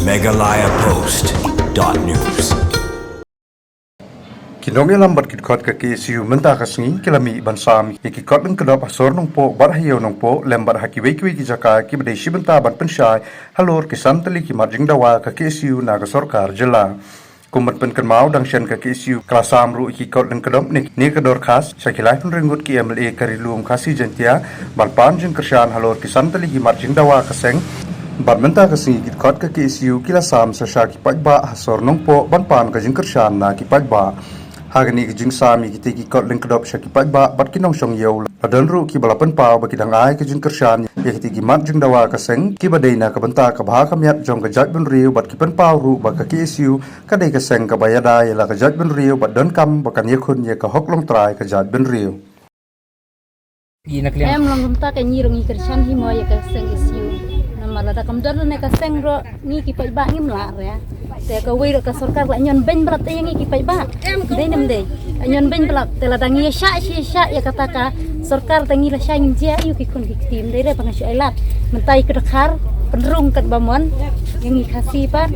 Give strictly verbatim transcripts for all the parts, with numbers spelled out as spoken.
Meghalaya Post dot news. Ki nongïalam bad ki dkhot ka K S U mynta ka sngi ki la mih ban sam ïa ki kot lyngkdop ha sor Nongpoh bad ha ïew Nongpoh lem bad ha kiwei kiwei ki jaka kiba dei shi bynta ban pynshai halor ki san tylli ki mat jingdawa ka K S U na ka sorkar jylla. Kum ban pynkynmaw, dang shen ka K S U ka la sam ruh ïa ki kot lyngkdop ne, ne ka dorkhas sha ki laiphew hynriew ngut ki M L A ka Ri Lum Khasi Jaiñtia ban pan jingkyrshan halor ki san tylli ki mat jingdawa ka seng. Bad mynta ka sngi ki dkhot ka K S U ki la sam sa sha ki paidbah ha sor Nongpoh ban pan ka jingkyrshan na ki paidbah. Ha kane ka jingsam ïa kitei ki kot lyngkdop sha ki paidbah bad ki nongshong ïew, la don ruh kiba la pynpaw ba ki dang ai ka jingkyrshan ïa kitei ki mat jingdawa ka seng kiba dei na ka bynta ka bha ka miat jong ka jaitbynriew bad ki pynpaw ruh ba ka K S U ka dei ka seng kaba ïada ïa la ka jaitbynriew bad donkam ba kan ïakhun ïa ka hok longtrai ka jaitbynriew. Em, long kumta ka ngi ruh ngi kyrshan hi mo ïa ka seng K S U. Namar lada kam don ne ka seng ruh ngi ki paidbah ngim lah re. Te kawei ruh ka sorkar la ñion beiñ palat te ïa ngi ki paidbah. Dei ne ym dei? La ñion beiñ palat te lada ngi ïa shah shi shah ïa kata ka sorkar te ngi la shah ngin jia ïa ki khun ki kti, ym dei re ba nga shu ai lad. Mynta ïa ka dkhar pynrung katba mon ïa ngi Khasi pat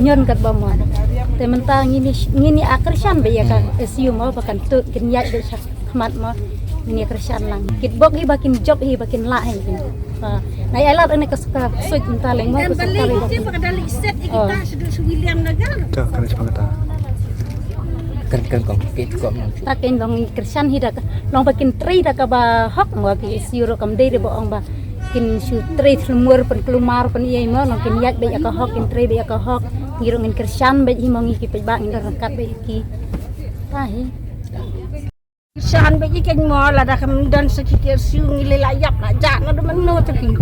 ñion katba mon. Te mynta ngin ïa, ngin ïa kyrshan beit ïa ka K S U mo ba kan tuid kin ïaid beit sha khmat mo. Ngin ïa kyrshan lang. Kitbok hi ba kin jop hi ba kin lah hi kin. Ba na ïa lad ne ka sorkar suit mynta leng mo ka sorkar hi ba kin. Ka, ka, ka, ka. Kan, kan, kong, kit, kong, nong. Ta ken long kyrshan hi da ka, long ba kin trei da kaba hok mo ki K S U ruh kam dei re ba ong ba kin shu trei thlumur pynkulmar pyn ïa mo, long kin ïaid beit ïa ka hok, kin trei beit ïa ka hok. Ngi ruh ngin kyrshan beit hi mo ngi ki paidbah ngin ryngkat beit ki. Ta hi. Shan ba ki ken mo lada kam don sa ki K S U ngi leh la ïap la jah na du mano te ki.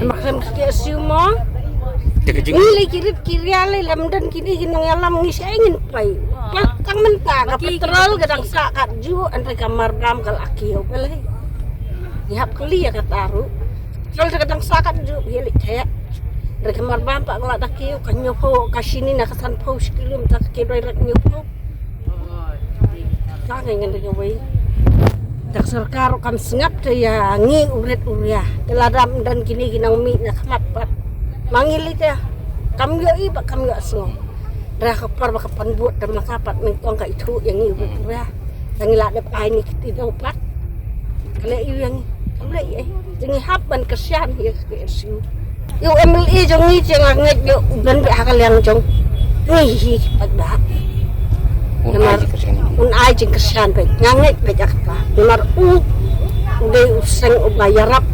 Ma kam ki K S U mo. Te ka jing. Ngi leh ki rit ki ria leh lam don kine ki nongïalam ngi sa ngin pei. Pat tang mynta ka petrol ka dang sah katjuh, hynrei ka mardam ka la kiew pele. Ngi hap kylli ïa kata ruh. Petrol ka dang sah katjuh hi leh te. Hynrei ka mardam pat ka la da kiew, ka hynñiewphew ka shini na ka sanphew shi kilo mynta ka kiew doi lak hynñiewphew. Ka ngi ngan da kawei. Da ka sorkar ruh kam sngap te ïa ngi u rit u ria. Te lada ym don kine ki nongmih na khmat pat. Ma ngi lei te kam ïohi pat kam ïohsngew. Da ka por ba ka pynbud da ma ka pat nyngkong ka ithuh ïa ngi u rit u ria. Te ngi la dep ai ne kti da u pat. Ka leh ïa ngi. Kam leh ei. Te ngi hap ban kyrshan ïa ka K S U. Ïa u M L A jong ngi te nga ngeit ïa u don beit ha ka liang jong ngi hi pat ba. Un ai jingkyrshan. Un ai jingkyrshan beit. Nga ngeit beit ïa kata. Namar u, u dei u seng uba ïarap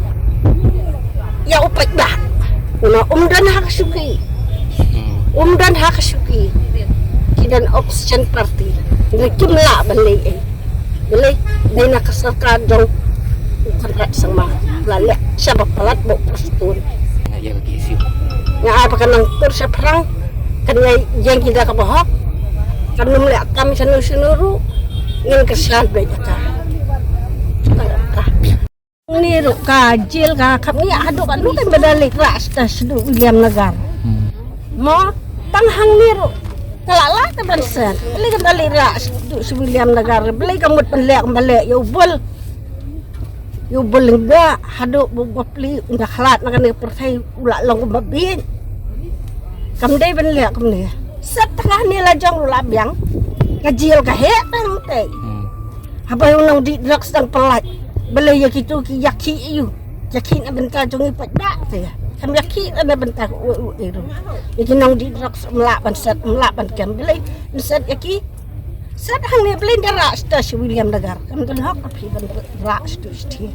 ïa u paidbah. Namar um don ha ka shuki. Um don ha ka shuki. Ki don opposition party. Ngi kim lah ban leh ei. Balei, dei na ka sorkar jong u Conrad Sangma. La leh shaba palat ba u Prestone. Nga ïa ka K S U. Nga ai ba kan nang tur shaphrang. Kan ïa ïeng ki da kaba hok. Kan ym leh kam shano shano ruh. Ngin kyrshan beit ïa ka. Ni ruh ka jil ka khap ni haduh ka nu kan ba da leit rah sha Sdu William Nagar. Mo tang hangne ruh ka la lah te ban sed. Balei ka da leit rah sha Sdu William Nagar. Balei ka mut ban leh, ka ban leh ïa u bul. Ïa u bul lyngba haduh ba u bapli u da khlad na kane ka pyrthei u la long kumba bieit. Kam dei ban leh kumne. Sed tang hangne la jong ruh la biang. Ka jil ka heh tang te. Haba u nongdih drugs dang pyllait. Balei ïa kitu ki ïakhih ïa u. Ïakhih na bynta jong ngi paidbah te. Kam ïakhih na bynta ka u u iru. Ïa ki nongdih drugs ym lah ban set, ym lah ban kem. Balei ym set ïa ki. Set hangne balei da rah sha Sdu William Nagar. Kam don hok ka phi ban rah sha sdie.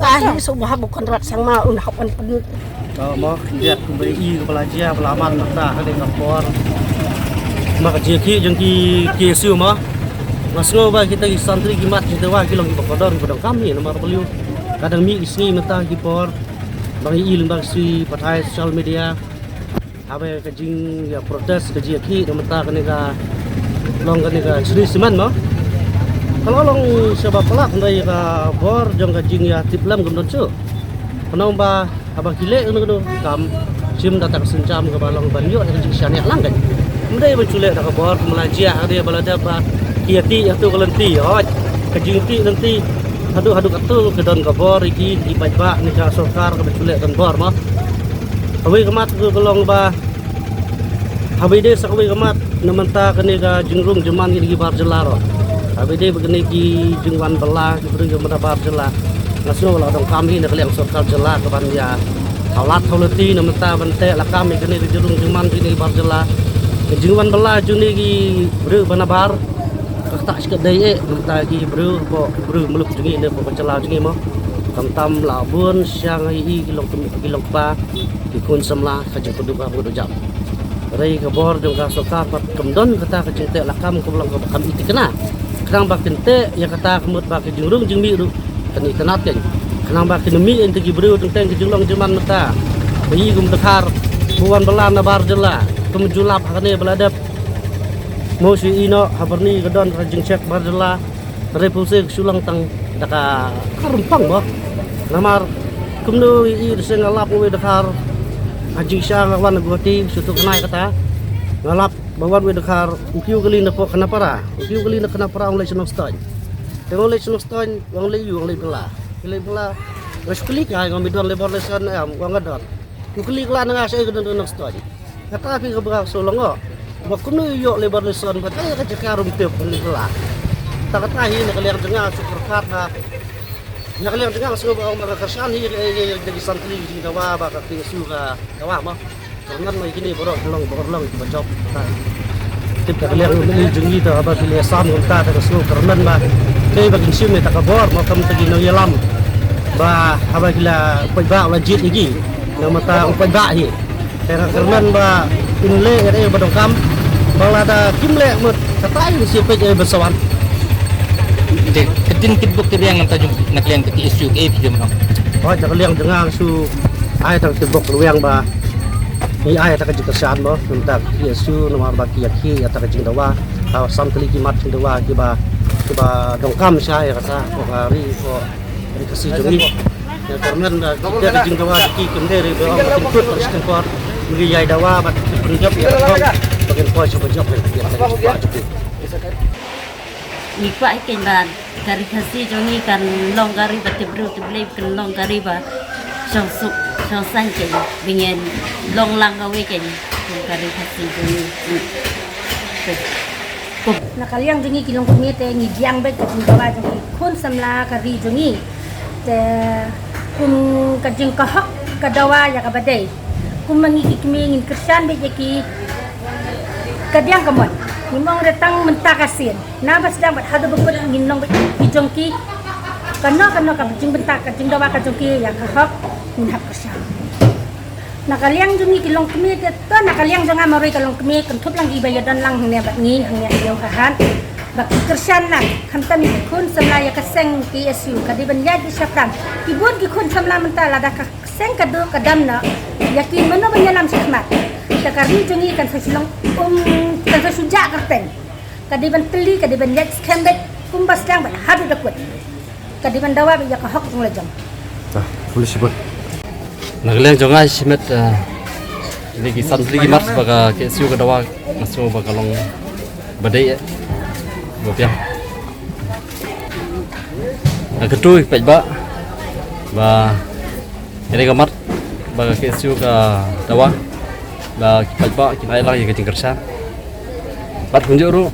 Ka hi shu ba ha u Conrad Sangma un hok ban pynlut. Ka mo khyndiat kumba i kaba la jia ba la man mynta ha dei ka por. Ma ka jingïakhih jong ki K S U mo. Nga sngew ba kita ki san tylli ki mat jingdawa ki long kiba kordor kiba donkam hi namar balei. Ka dang mih ki sngi mynta ki por. Ba ngi i lyngba ki sngi pathai social media. Haba ka jingïa protest ka jingïakhih na mynta kane ka long kane ka Shree Cement mo. Ka la long shaba palat hynrei ka bor jong ka jingïatiplem kam don shuh. Khnang ba haba ki leh kano kano ka kam shim da ka syncham kaba long ban ïoh da ka jingshaniah lang ka. Ym dei ban shu leh da ka bor kumba la jia ha dei ba la dep ba ki ïatih ïa tu ka lynti hooid ka jingtih lynti haduh haduh katu ka don ka bor ïa ki ki paidbah ne ka sorkar kaba shu leh don bor mo. Kawei ka mat ka long ba haba ïadei sa kawei ka mat, na mynta kane ka jingrung jingman kine ki bar jylla ruh, haba ïadei ba kine ki jingwan bylla ki briew kiba na bar jylla, nga sngew la donkam hi na ka liang sorkar jylla ka ban ïa hawlat hawlati na mynta ban teh lakam ïa kane ka jingrung jingman kine ki bar jylla. Ka jingwan bylla jong kine ki briew ba na bar, ka ktah shi katdei eh, na mynta ki briew, hapoh ki briew muluk jong ngi ne hapoh ka jylla jong ngi mo. Khamtam la bun sha nga ïohi ki long, ki long kpa, ki khun samla, ka jingpynduh ka bud jam. Hynrei ka bor jong ka sorkar pat kam don kata ka jingteh lakam kaba long kaba kham ïa thikna. Khnang ba kin teh ïa kata ka mut ba ka jingrung jingmih ruh kan ïa tnat kan. Khnang ba kin mih ïa ki briew teng teng ka jinglong jingman mynta. Ba ïa kum dkhar ba wan bylla na bar jylla, kum ju lap ha kane ba la dep. Mo shu ïohi noh ha Byrni ka don ka jingcheck bar jylla. Hynrei pulse ka shu long tang da ka, ka rympang mo. Namar kumno ïohi da seng nga lap nga wei dkhar ha jingshisha nga wan na Guwahati, shu tu khnai kata. Nga lap ba wan wei dkhar, u kiew kali na poh Khanapara, u kiew kali na Khanapara, ong leit sha Nongstoiñ. Te ong leit sha Nongstoiñ, ong leit ïu, ong leit bylla. Leit bylla. Nga shu kylli ka, nga ong me don labour license ne em, ong nga don. U kylli ka la na nga shaei ka don, don Nongstoiñ. Kata phi kaba nga sngew lyngngoh. Ba kumno ïoh labour license ba kaei ka jaka ruh ym tip, ban bylla. Ta kata hi na ka liang jong nga shu pyrkhat ba, na ka liang jong nga sngew ba ong ba ka kyrshan hi, eh, eh, eh, da ki san tylli ki jingdawa ba ka K S U ka dawa mo. Kyrmen ma kine baroh ki long, baroh long kiba jop. Tip na ka liang jong ngi ta ba ki leh sam kumta ta ka sngew kyrmen ba kaei ba kin shim ïa ta ka bor mo, kam ta ki nongïalam ba haba ki la paidbah la jied ïa ki. Na mynta u paidbah hi. Te nga kyrmen ba kin leh ïa kaei ba donkam. Ba lada kim leh mut kata ïa ki shu peit ïa ban sa wan. Te ka dei ka tip bok tip rwiang na ka liang ka K S U kaei phi ïoh mynno? Hooid, na ka liang jong nga shu ai tang tip bok tip rwiang ba ngi ai ïa ta ka jingkyrshan mo, na ka K S U namar ba ki ïakhih ïa ta ka jingdawa. Ka san tylli ki mat jingdawa kiba, kiba donkam shisha ïa kata, ko ka ri ko Ri Khasi jong ngi. Ïa kyrmen da kita ki jingdawa ki, kim dei ruh ba ong ba kin kut ba shi tyngkor. Ngi ïai dawa bad kin pynjop ïa ka thong ba kin poi sha ba jop ïa ka jingdawa jong ki. Ngi kwah ïa kane ba ka Ri Khasi jong ngi kan long ka ri ba tip briew tip Blei, kan long ka ri ba shong suk shong saiñ, kane ba ngin long lang kawei, kane ka Ri Khasi jong ngi. Na ka liang jong ngi ki longkmie te ngi biang beit ka jingdawa jong ki khun samla ka ri jong ngi. Te kum ka jing ka hok ka dawa ïa kaba dei. Kum ma ngi ki kmie ngin kyrshan beit ïa ki. Ka biang ka mon. Ngim ong re tang mynta ka sien. Naba sdang bad haduh ba kut ngin long beit ki jong ki. Kano kano ka jingbynta ka jingdawa ka jong ki ïa ka hok ngin hap kyrshan. Na ka liang jong ngi ki longkmie te, to na ka liang jong nga marwei ka longkmie, kynthup lang kiba ïadon lang hangne bad ngi hangne ha Ïew ha Hat. Ba ki kyrshan lang, khamtam ki khun samla ïa ka seng K S U, ka dei ban ïaid beit shaphrang. Ki bun ki khun samla mynta lada ka seng ka duh ka dam noh, ïa ki mano ban ïalam shakhmat. Te ka ri jong ngi kan sa shu long, um, kan sa shu jah kyrteng. Ka dei ban tylli, ka dei ban ïaid skhem beit, kumba sdang bad haduh ba kut. Ka dei ban dawa beit ïa ka hok jong la jong. Ah, police report. Na ka liang jong nga shimet, eh, kine ki san tylli ki mat ba ka K S U ka dawa, nga sngew ba ka long ba dei, eh, ba biang. Nga kyntu ïa ki paidbah ba kane ka mat ba ka K S U ka dawa, ba ki paidbah kin ai lang ïa ka jingkyrshan. Bad kumjuh ruh,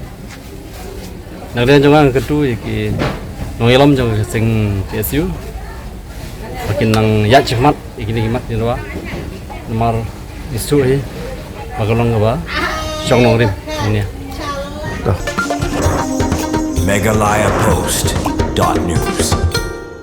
na ka liang jong nga nga kyntu ïa ki nongïalam jong ka seng K S U ba kin nang ïaid shakhmat ïa kine ki mat jingdawa. Namar ngi sngewthuh hi ba ka long kaba shong nongrim hangne. Meghalaya Post dot news.